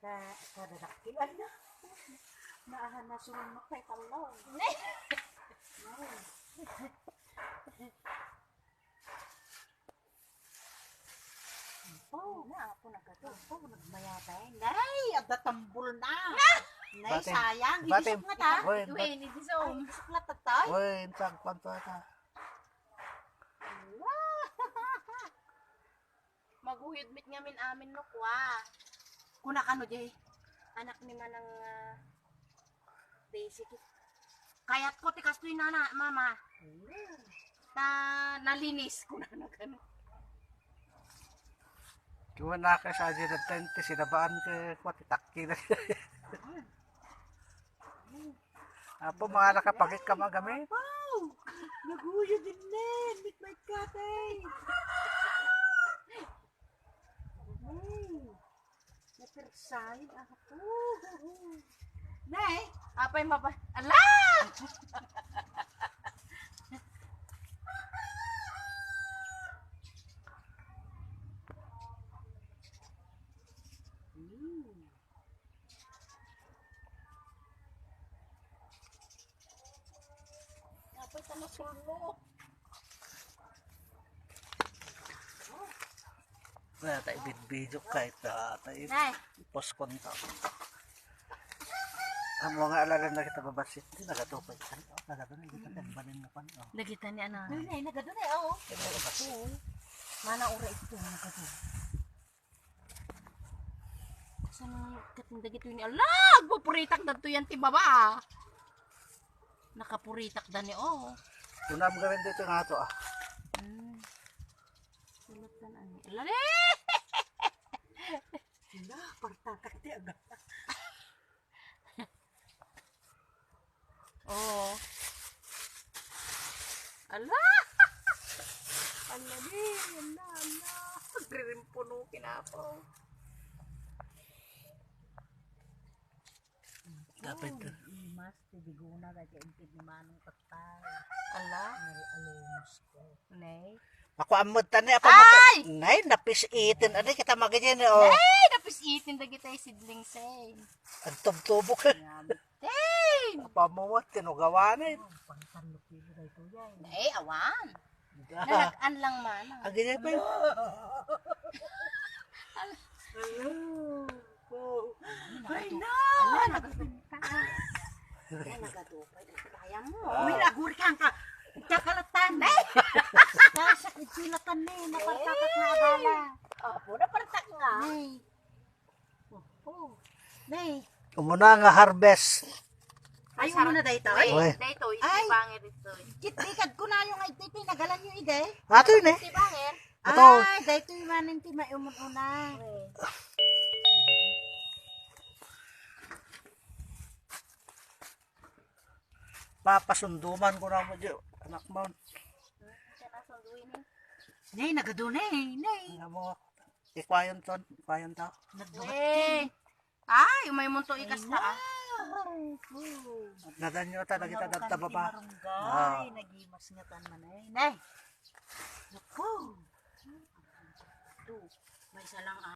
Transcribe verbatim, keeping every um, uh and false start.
Ka-, kadadakkel, ala. Naahan na sumunod kay Talon. Oh, na ako nagkato. Oh, nagmayatay. Nay, adda tambol na. Nay, batim. Sayang. Batim. Ibisok nga ta. Oy, bat- Wait, it is Ay, home. Ibisok na tatay. Oy, insang kwanto ata. Maguyod met ngamin amin no kua. Kuna kano, Jay? Anak ni Manang, ah, Daisy. Kayatko ti kastoy, nana, mama. Ta nalinis, kuna na kano. Kiwa na ka sa aja nagtente, sinabaan ka, kwa, ti takki na. Apo, mga nakapagit ka, mga gamit. Wow! Naguyod din, Nen. Meet my cottage. Wow! Napersahin ako. Nay! Apay mapa-, ala! Hmm. Dapat ka masulo. Wala tayo video kahit na tayo Nay. Postpone to. Ang mga alalan na kita babasit, hindi nagatupay. Ano? Nagatupay, hindi ka tagbanin na pan. Oh. Lagi tani, ana. Nay, nay, nagado na, oh. Kaya nagabas. Oo. Mana ura ito, nagado. Saan ang kating dagito ni? Ala! Agpupuritak dadto yan ti baba, ah. Nakapuritak da ni, oh. Kunam gawin dito nga to, ah. Hmm. Sulatan ani. Ala, eh! Ala, partatak ti aga. Oo. Ala! Ala di, ala, ala. Agririmpuno kinapo. Dapat Oh, to. Imas, ti biguna, kaya intit ni Manong Tatay. Ala? Nari alumos ko. Nay. Ako ammod tani, apa mo ta-, Ay! Nay, napis-iten. Ano kita magiging, oh? Nay, napis-iten dagiti seedlings, eh. Ang tubtubo ka. Grabe. Hey! Apa mo, tinugawan, eh. Oh, pangtan mo kilo kay kuya, eh. Eh, awan. Da. Nalag-an lang man. Agay pa. Hello. Ay, na! Ala, nagpinta. Ay, nagadupay. Kaya mo. Uy, naguri ka, ka. Kakalatan. Ay! Kasak, itsulatan ni. Napartatak nga abala. Opo, napartak nga. Ay. Opo. Nay. Umuna nga harvest. Ay, umuna daytoy? Uy. Uy. Daytoy, Ay. Bangir ito. Kit, ikad ko na yung ay, ito, pinagalan nyo, ide. Ato yun, eh. Ti Bangir? Ato. Ay, daytoy manen ti maiumun-una. Papasunduman ko na mo, Jo. Anak mo. Siya na sunduin, eh. Nay, nagado na, eh, nay. Alam mo, ikwayon ton, ikwayon to. Nagduhat Eh. Ay, umay mo to ikas ta, ah. Nadan nyo ta, nagita Ano, dadta baba. Marunggay, Ah. Nagimas nga tan man, eh. Nay. Naku. Ito, may isa lang,